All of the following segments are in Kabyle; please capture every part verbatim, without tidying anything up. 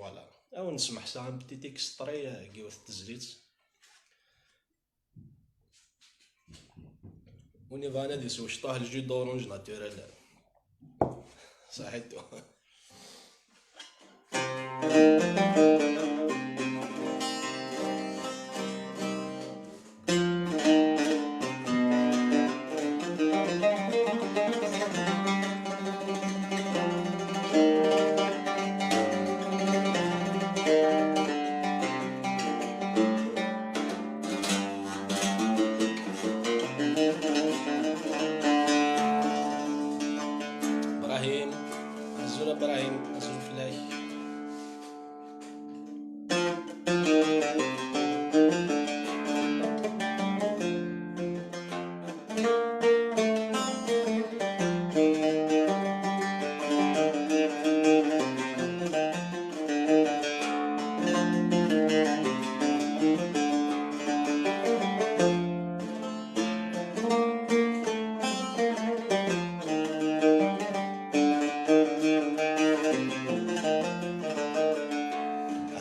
Voilà. Ad wen-smeḥseɣ un petit extrait, euh, n yiwet n tezlit. Win yebɣan ad isew cṭuḥ le jus d'orange naturel. Saḥit. Ibrahim, azul Ibrahim, azul fell-ak.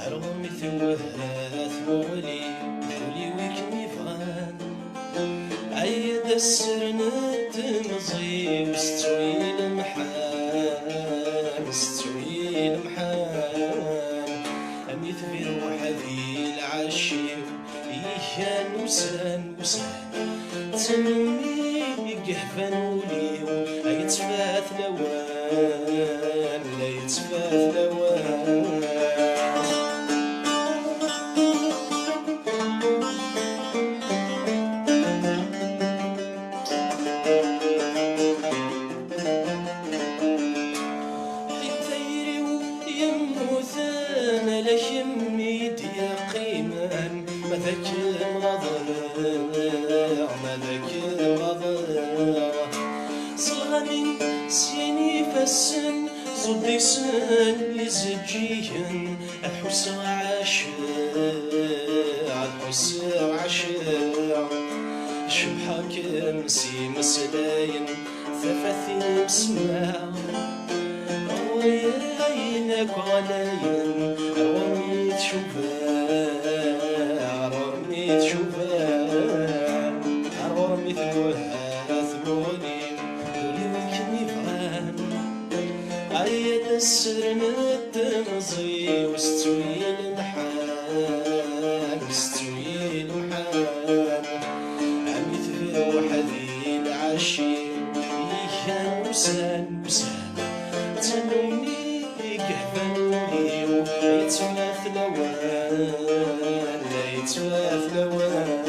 Ar ɣur-m i tewwet tmuɣli, tuli wi kem-ibɣan. Ay ad as-sren temẓi-w, settu i lemḥan, settu i lemḥan. Am itbir weḥd-i lɛecc-iw, igan ussan, ussan. D tannumi i yeḥban wul-iw, ay yettfat lawan, ay yettfat lawan. Ay tayri-w yemmuten, ala kemm i d-yeqqimen, ma d akken ɣaḍeɣ, ma d akken ɣaḍeɣ. Selɣamin s yin ifassen, ẓuddisen izeǧǧigen, ad ḥusseɣ ɛaceɣ, ad ḥusseɣ ɛaceɣ. Cebḥeɣ-kem s imeslayen, tafat-im semmaɣ. Ɣur-i ayen akk ɣlayen, ar ɣur-m i tcuba, ar ɣur-m i tcuba, ar ɣur-m i twehha tmuɣli, ul-iw i kem-ibɣan. Ay ad as-sren temẓi-w, settu i lemḥan, settu i lemḥan. Am itbir weḥd-i lɛecc-iw, igan ussan, ussan. D tannumi i yeḥban wul-iw, ay yettfat lawan, ay yettfat lawan.